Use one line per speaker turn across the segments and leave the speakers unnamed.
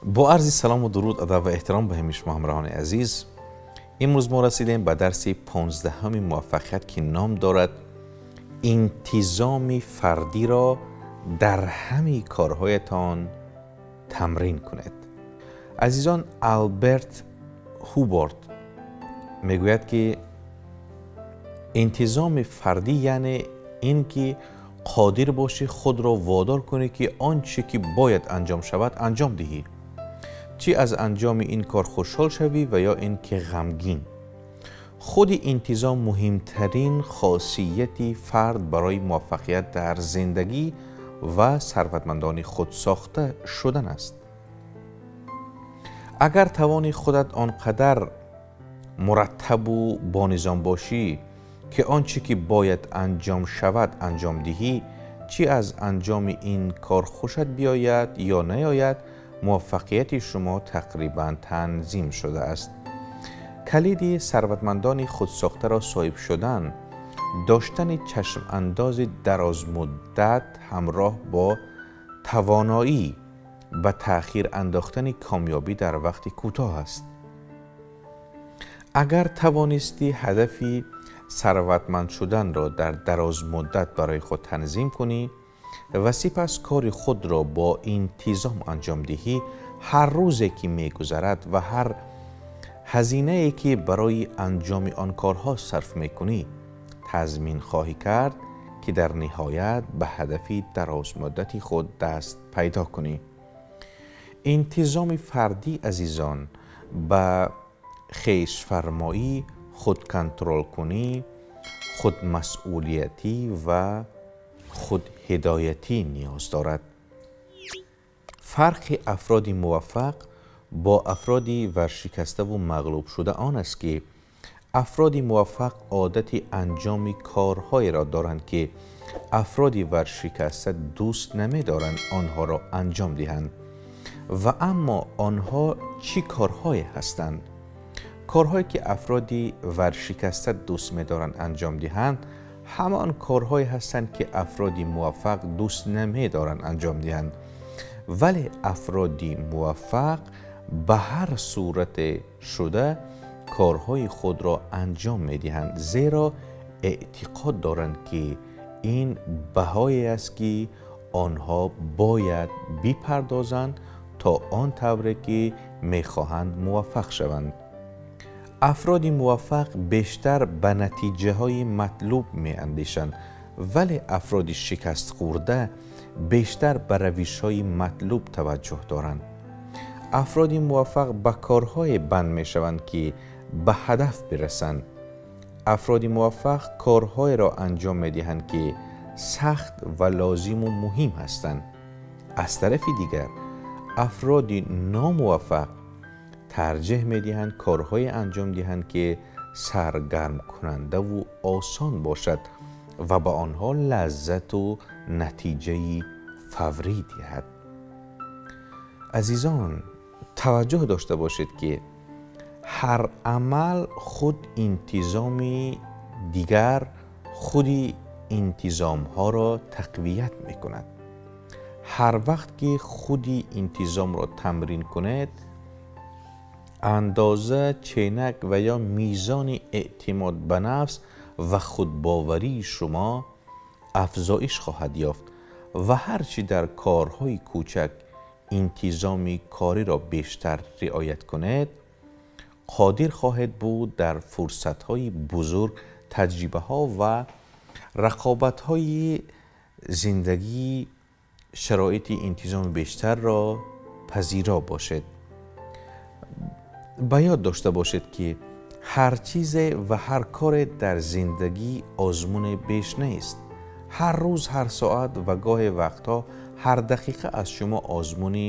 Бо арзи салому дуруд, адаб ва эҳтиром ба ҳамаи шумо ҳамроҳони азиз, имрӯз мо расидем ба дарси 15-уми муваффақият, ки ном дорад интизоми фардиро дар ҳамаи корҳоятон тамрин кунед. Азизон, Алберт Ҳуббард мегӯяд, ки интизоми фардӣ яъне ин ки қодир бошӣ худро водор кунӣ, ки он чӣ ки бояд анҷом шавад анҷом диҳӣ, чӣ аз анҷоми ин кор хушҳол шавӣ ва ё ин ки ғамгин. Худи интизом муҳимтарин хосияти фард барои муваффақият дар зиндагӣ ва сарватмандони худсохта шудан аст. Агар тавони худат он қадар мураттабу бонизом бошӣ, ки он чӣ ки бояд анҷом шавад анҷом диҳӣ, чӣ аз анҷоми ин кор хушат биёяд ё наёяд, муваффақияти шумо тақрибан танзим шудааст. Калиди сарватмандони худсохтаро соҳиб шудан доштани чашмандози дарозмуддат ҳамроҳ бо тавоноӣ ба таъхир андохтани комёбӣ дар вақти кӯтоҳ аст. Агар тавонистӣ ҳадафи сарватманд шуданро дар дарозмуддат барои худ танзим кунӣ ва сипас кори худро бо интизом анҷом диҳӣ, ҳар рӯзе ки мегузарад ва ҳар ҳазинае ки барои анҷоми он корҳо сарф мекунӣ, тазмин хоҳӣ кард, ки дар ниҳоят ба ҳадафи дарозмуддати худ даст пайдо кунӣ. Интизоми фардӣ, азизон, ба хешфармоӣ, худконтролкунӣ, худмасъулиятӣ ва худҳидоятӣ ниёз дорад. Фарқи афроди муваффақ бо афроди варшикаставу мағлуб шуда он аст, ки афроди муваффақ одати анҷоми корҳоеро доранд, ки афроди варшикаста дӯст намедоранд онҳоро анҷом диҳанд. Ва аммо онҳо чӣ корҳое ҳастанд? Корҳое ки афроди варшикаста дӯст медоранд анҷом диҳанд, ҳамон корҳое ҳастанд, ки афроди муваффақ дӯст намедоранд анҷом диҳанд. Вале афроди муваффақ ба ҳар сурате шуда корҳои худро анҷом медиҳанд, зеро эътиқод доранд, ки ин баҳое аст, ки онҳо бояд бипардозанд то он тавре ки мехоҳанд муваффақ шаванд. Афроди муваффақ бештар ба натиҷаҳои матлуб меандешанд, вале афроди шикастхӯрда бештар ба равишҳои матлуб таваҷҷӯҳ доранд. Афроди муваффақ ба корҳое банд мешаванд, ки ба ҳадаф бирасанд. Афроди муваффақ корҳоеро анҷом медиҳанд, ки сахт ва лозиму муҳим ҳастанд. Аз тарафи дигар, афроди номуваффақ тарҷеҳ медиҳанд корҳое анҷом диҳанд, ки саргармкунандаву осон бошад ва ба онҳо лаззату натиҷаи фаврӣ диҳад. Азизон, таваҷҷӯҳ дошта бошед, ки ҳар амал худ интизоми дигар худи интизомҳоро тақвият мекунад. Ҳар вақт ки худи интизомро тамрин кунед, андоза, ченак ва ё мизони эътимод ба нафс ва худбоварии шумо афзоиш хоҳад ёфт ва ҳарчи дар корҳои кӯчак интизоми кориро бештар риоят кунед, қодир хоҳед буд дар фурсатҳои бузург, таҷрибаҳо ва рақобатҳои зиндагӣ шароити интизоми бештарро пазиро бошед. Ба ёд дошта бошед, ки ҳар чизе ва ҳар коре дар зиндагӣ озмуне беш нест. Ҳар рӯз, ҳар соат ва гоҳе вақтҳо ҳар дақиқа аз шумо озмуни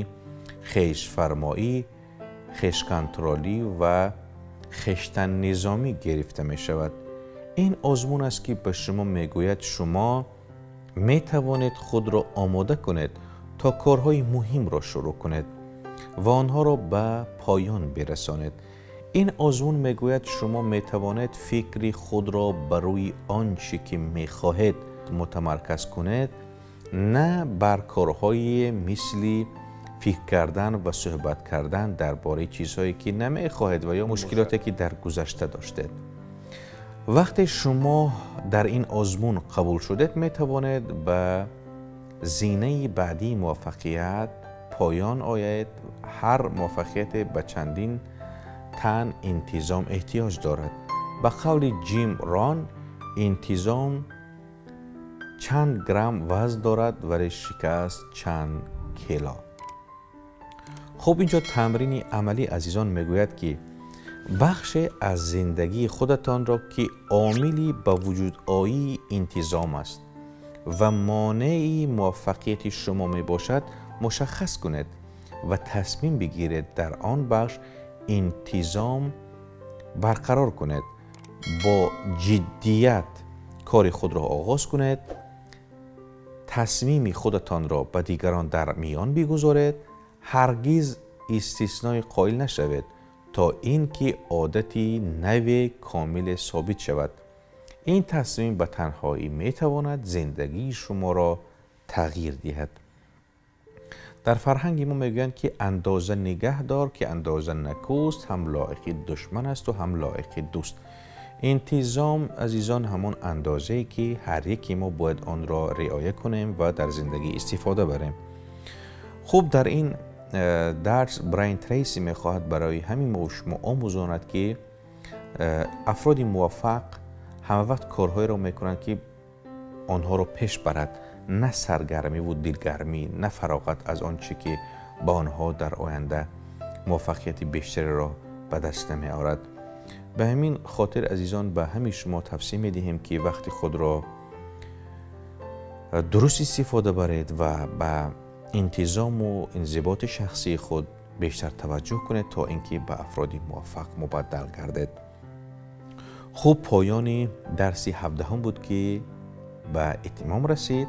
хешфармоӣ, хешконтролӣ ва хештаннизомӣ гирифта мешавад. Ин озмун аст, ки ба шумо мегӯяд, шумо метавонед худро омода кунед то корҳои муҳимро шурӯъ кунед ва онҳоро ба поён бирасонед. Ин озмун мегӯяд, шумо метавонед фикри худро ба рӯи он чӣ ки мехоҳед мутамарказ кунед, на бар корҳои мисли فکر کردن و صحبت کردن درباره چیزهایی که نمیخواهید و یا مشکلاتی که در گذشته داشتید. وقتی شما در این آزمون قبول شدید میتوانید به زینه بعدی موفقیت پایان آید. هر موفقیت به چندین تن انتظام احتیاج دارد. به قول جیم ران، انتظام چند گرم وزن دارد ولی شکست چند کیلو. خب اینجا تمرین عملی عزیزان میگوید که بخش از زندگی خودتان را که عاملی به وجود آیی انتظام است و مانع موفقیت شما می باشد مشخص کنید و تصمیم بگیرید در آن بخش انتظام برقرار کنید. با جدیت کار خود را آغاز کنید. تصمیم خودتان را به دیگران در میان بگذارید. هرگز استثنای قائل نشوید تا اینکه عادتی نو کامل ثابت شود. این تصمیم به تنهایی میتواند زندگی شما را تغییر دهد. در فرهنگ ما میگویند که اندازه نگه دار که اندازه نکوست، هم لایق دشمن است و هم لایق دوست. انتظام عزیزان همان اندازه‌ای که هر یکی ما باید آن را رعایت کنیم و در زندگی استفاده بریم. خوب در این درس براین تریسی میخواهد برای همین ما شما آموزاند که افراد موفق همه وقت کارهایی را میکنند که آنها را پیش برد، نه سرگرمی و دلگرمی، نه فراغت از آنچه که با آنها در آینده موفقیت بیشتری را به دست می آورد. به همین خاطر عزیزان به همین شما توصیه می دهیم که وقت خود را درست استفاده برید و به انتظام و انضباط شخصی خود بیشتر توجه کنید تا اینکه به افراد موفق مبدل گردید. خوب پایان درس 17 بود که به اتمام رسید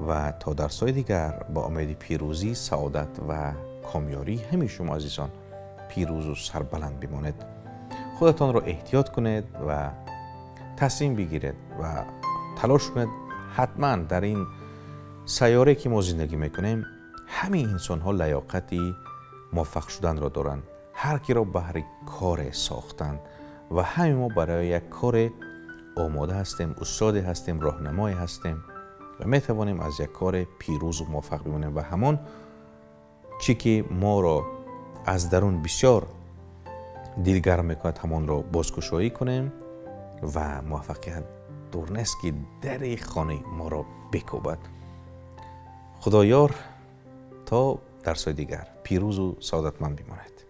و تا درس‌های دیگر با امید پیروزی، سعادت و کامیاری همین شما عزیزان پیروز و سربلند بمانید. خودتان را احتیاط کنید و تصمیم بگیرید و تلاش کنید. حتما در این سیاره که ما زندگی میکنیم همه انسان ها لیاقتی موفق شدن را دارند. هر کی را به هر کار ساختند و همه ما برای یک کار آماده هستیم، استاد هستیم، راهنمای هستیم و می توانیم از یک کار پیروز و موفق بمانیم و همان چی که ما را از درون بسیار دلگرم میکند همان را بازگشایی کنیم و موفقیت دور نیست که در خانه ما را بکوبد. خدایار تا درس‌های دیگر پیروز و سعادتمند بمانید.